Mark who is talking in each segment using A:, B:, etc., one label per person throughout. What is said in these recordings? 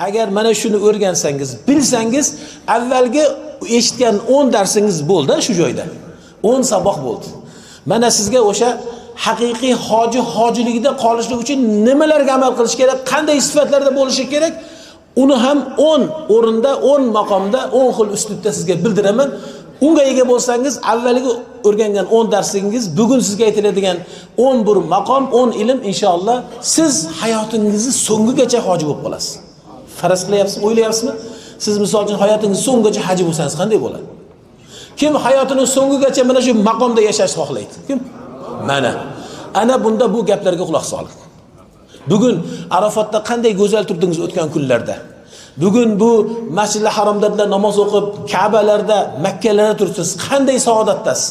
A: Agar mana shuni o'rgansangiz, bilsangiz, avvalgi eshitgan 10 darsingiz bo'ldi shu joyda. 10 saboq bo'ldi. Mana sizga o'sha haqiqiy hoji hojiligida qolishlik uchun nimalarga amal qilish kerak, qanday sifatlarda bo'lishi kerak, uni ham 10 o'rinda, 10 maqomda, 10 xil uslubda sizga bildiraman. Unga ega bo'lsangiz, avvalgi o'rgangan 10 darsingiz, bugun sizga aytiladigan 11 maqom, 10 ilm inshaalloh siz hayotingizni so'ngigacha hoji bo'lib qolasiz. Faraz qilyapsizmi, o'ylayapsizmi? Siz misol uchun hayotingiz so'ngigacha haji bo'lsangiz qanday bo'ladi? Kim hayotini so'ngigacha mana shu maqomda yashashni xohlaydi? Kim? Mana. Ana bunda bu gaplarga quloq soling. Bugun Arafatda qanday go'zal turdingiz o'tgan kunlarda? Bugun bu Masjidil Haromda namoz o'qib, Ka'balarda, Makkalarda tursiz, qanday saodatdasiz?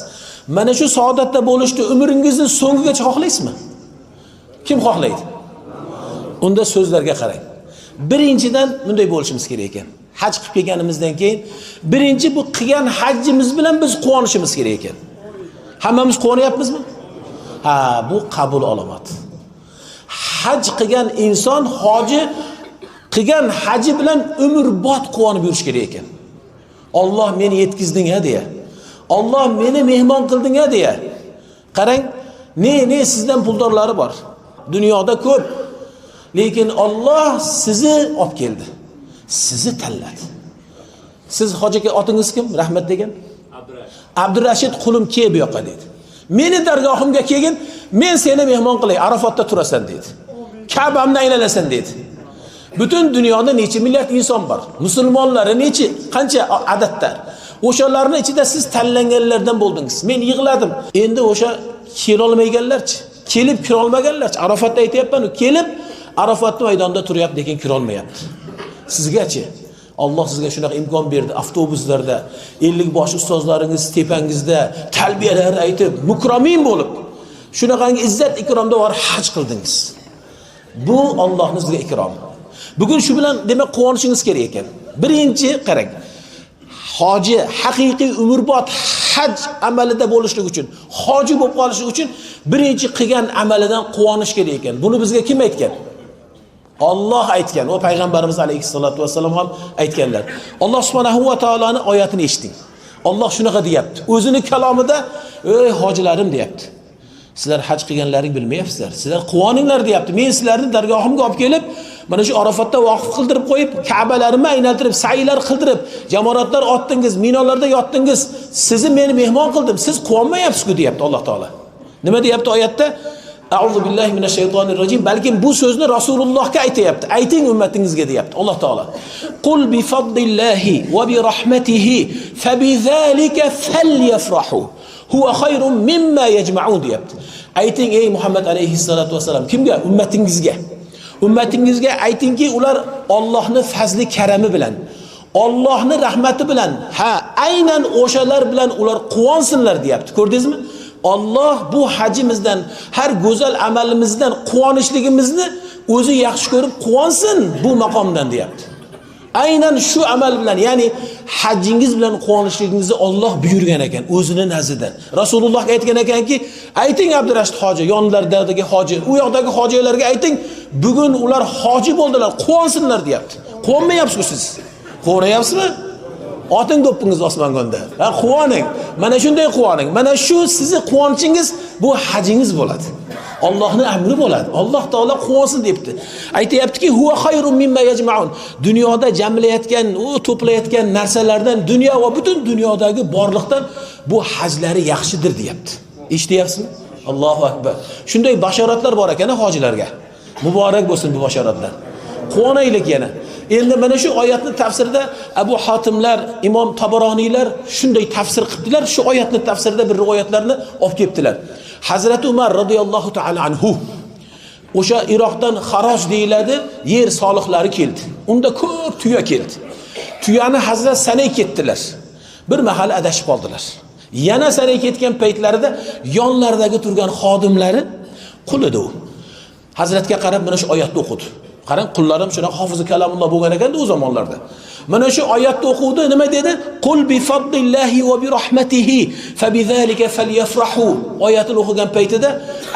A: Mana shu saodatda bo'lishni umringizni so'ngigacha xohlaysizmi? Kim xohlaydi? Unda so'zlarga qarang. Birinchidan bunday bo'lishimiz kerak ekan. Haj qilib kelganimizdan keyin birinchi bu qilgan hajjimiz bilan biz quvonishimiz kerak ekan. Hammamiz quvonyapmizmi? Ha, bu qabul alomati. Haj qilgan inson hoji qilgan haji bilan umrbod quvonib yurish kerak ekan. Alloh meni yetkizding-a deya. Alloh meni mehmon qilding-a deya. Qarang, ne sizdan puldorlari bor. Dunyoda ko'p. Lekin Alloh sizni olib keldi. Sizni tanladi. Siz hoji aka otingiz kim? Rahmat degan. Abdurashid qulim kel bu yoqqa dedi. Meni dargohimga kelgin, men seni mehmon qilay, Arafatda turasan dedi. Ka'bamni aylanasan dedi. Butun dunyoda necha milliard inson bor? Musulmonlari necha, qancha adadda? O'shalarning ichida siz tanlanganlardan bo'ldingiz. Men yig'ladim. Endi o'sha kela olmaganlarchi, kelib kira olmaganlarchi, Arafatda aytayapman, kelib Arafatning maydonida turyapti, lekin kira olmayapti. Sizgachi Alloh sizga shunaqa imkon berdi. Avtobuslarda 50 bosh ustozlaringiz tepangizda talbiyalar aytib, mukromin bo'lib, shunaqangi izzat ikromda bor haj qildingiz. Bu Allohning sizga ikromi. Bugun shu bilan demak quvonishingiz kerak ekan. Birinchi qarang. Hoji haqiqiy umrbod haj amalida bo'lishlik uchun, hoji bo'lib qolish uchun birinchi qilgan amalidan quvonish kerak ekan. Buni bizga kim aytgan? Alloh aytgan va payg'ambarimiz alayhissalatu vassalom ham aytganlar. Alloh subhanahu va taoloning oyatini eshiting. Alloh shunaqa deyapti. O'zini kalomida, "Ey hojilarim" deyapti. Sizlar haj qilganlaring bilmayapsizlar. Sizlar quvoninglar deyapti. Men sizlarni dargohimga olib kelib, mana shu Arafatda vaqf qildirib qo'yib, Ka'balarimni aylantirib, sa'ylar qildirib, jamoratlar otdingiz, minolarda yotdingiz. Sizni men mehmon qildim. Siz quvonmayapsiz-ku deyapti Alloh taolo. Nima deyapti oyatda? A'udhu billahi minash shaytonir rojim. Balkim bu so'zni Rasulullohga aytayapti. Ayting ummatingizga deyapti Alloh taolo. Qul bi fadlillahi va bi rahmatihi fabizalika falyafrahu. Huwa khayrun mimma yajma'un deyapti. Ayting ey Muhammad alayhissalatu vassalam kimga? Ummatingizga. Ummatingizga aytingki, ular Allohning fazli karami bilan, Allohning rahmati bilan, ha, aynan o'shalar bilan ular quvonsinlar deyapti. Ko'rdingizmi? Alloh bu hajimizdan, har go'zal amalimizdan quvonishligimizni o'zi yaxshi ko'rib quvonsin bu maqomdan deyapti. Aynan shu amal bilan, ya'ni hajingiz bilan quvonishligingizni Alloh buyurgan ekan o'zini nazdidan. Rasulullohga aytgan ekanki, ayting Abdurashid hoji, yonlaridagi hoji, u yoqdagi hojilarga ayting, bugun ular hoji bo'ldilar, quvonsinlar deyapti. Quvonmayapsiz siz? Quvonyapsizmi? Oting do'ppingiz osmonda. Ha, quvoning. Mana shunday quvoning. Mana shu sizni quvonchingiz bu hajingiz bo'ladi. Allohning amri bo'ladi. Alloh taolo quvonsin debdi. Aytayaptiki, huwa khayrun mimma yajma'un. Dunyoda jamlayotgan, u to'playotgan narsalardan, dunyo va butun dunyodagi borliqdan bu hajlari yaxshidir deyapti. Eshityapsizmi? Allohu akbar. Shunday bashoratlar bor ekan hojilarga. Muborak bo'lsin bu bashoratlar. Quvonaylik yana. Endi mana shu oyatning tafsirida Abu Hatimlar, Imom Tabaroniylar shunday tafsir qildilar. Shu oyatning tafsirida bir rivoyatlarni olib kelibdilar. Hazrati Umar radhiyallohu ta'ala anhu o'sha Iroqdan xaroj deyiladi, yer soliqlari keldi. Unda ko'p tuya keldi. Tuyani hazrat sanay ketdilar. Bir mahal adashib qoldilar. Yana sanay ketgan paytlarida yonlaridagi turgan xodimlari qul edi u. Hazratga qarab mana shu oyatni o'qidi. Qarang, qullarim shunaqa hofizi kalamulloh bo'lgan ekanda u zamonlarda. Mana shu oyatni o'quvdi, nima dedi? Qul bi fadlillahi va bi rahmatihi fabizalika falyafrahu. Oyatini o'qigan paytida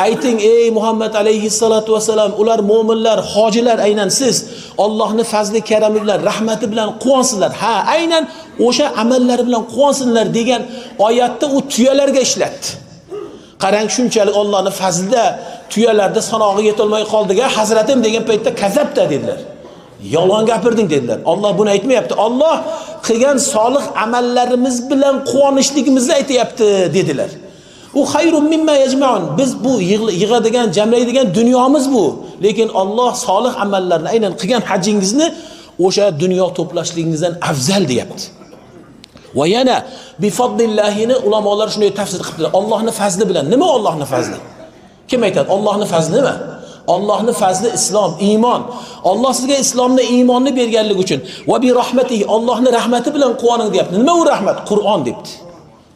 A: ayting, ey Muhammad alayhissalatu vassalam, ular mo'minlar, hojilar, aynan siz Allohning fazli karami bilan, rahmati bilan quvonsinlar. Ha, aynan o'sha amallari bilan quvonsinlar degan oyatni u tuyalarga ishlatdi. Qarang, shunchalik Allohning fazlida tuyalarda sanog'iga yetolmay qoldik-a, hazratim degan paytda kazabta dedilar. Yolg'on gapirding dedilar. Alloh buni aytmayapti. Alloh qilgan solih amallarimiz bilan quvonishligimizni aytayapti dedilar. U xayrun mimma yajma'un. Biz bu yig'adigan, jamlaydigan dunyomiz bu. Lekin Alloh solih amallarni, aynan qilgan hajingizni o'sha dunyo to'plashligingizdan afzal deyapti. Va yana bi fadlillahini ulamolar shunday tafsir qilibdilar. Allohning fazli bilan. Nima Allohning fazli? Kim aytadi? Allohning fazli nima? Allohning fazli islom, iymon. Alloh sizga islomni, iymonni berganligi uchun va bi rahmatihi, Allohning rahmati bilan quvoning deyapti. Nima u rahmat? Qur'on debdi.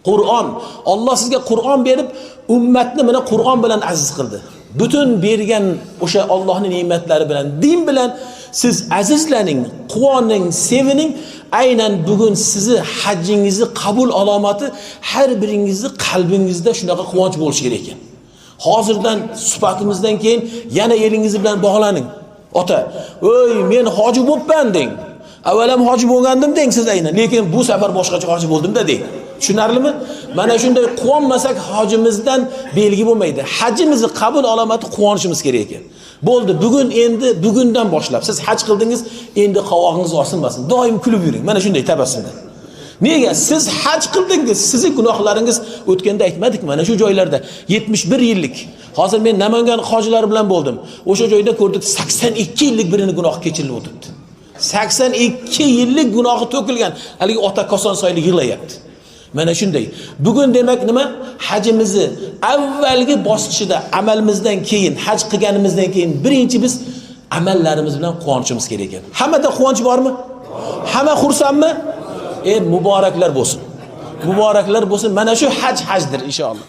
A: Qur'on. Alloh sizga Qur'on berib, ummatni mana Qur'on bilan aziz qildi. Butun bergan o'sha Allohning ne'matlari bilan, din bilan siz azizlaning, quvoning, sevining. Aynan bugun sizni hajingizni qabul alomati har biringizni qalbingizda shunaqa quvonch bo'lishi kerak ekan. Hozirdan suhbatimizdan keyin yana elingiz bilan bog'laning. Ota, "Ey, men hoji bo'pman" deng. Avval ham hoji bo'lgandim deng siz aynan, lekin bu safar boshqacha hoji bo'ldim-da deng. Tushunarlimi? Mana shunday quvonmasak hojimizdan belgi bo'lmaydi. Hajimizni qabul alomati quvonishimiz kerak ekan. Bo'ldi, bugun endi bugundan boshlab siz haj qildingiz, endi qovog'ingiz osilmasin. Doim kulib yuring. Mana shunday tabassumda. Nega? Siz haj qildingiz, sizni gunohlaringiz o'tganda aytmadik mana shu joylarda 71 yillik. Hozir men Namangan hojilari bilan bo'ldim. O'sha joyda ko'rdik 82 yillik birini gunohi kechirilib o'tibdi. 82 yillik gunohi to'kilgan. Haligi ota Kosonsoylik yig'layapti. Mana shunday. Bugun demak nima? Hajimizni avvalgi bosqichida amalimizdan keyin, haj qilganimizdan keyin birinchi biz amallarimiz bilan quvonishimiz kerak ekan. Hammada quvonch bormi? Hamma xursandmi? Muboraklar bo'lsin. Muboraklar bo'lsin. Mana shu haj hajdir inshaalloh.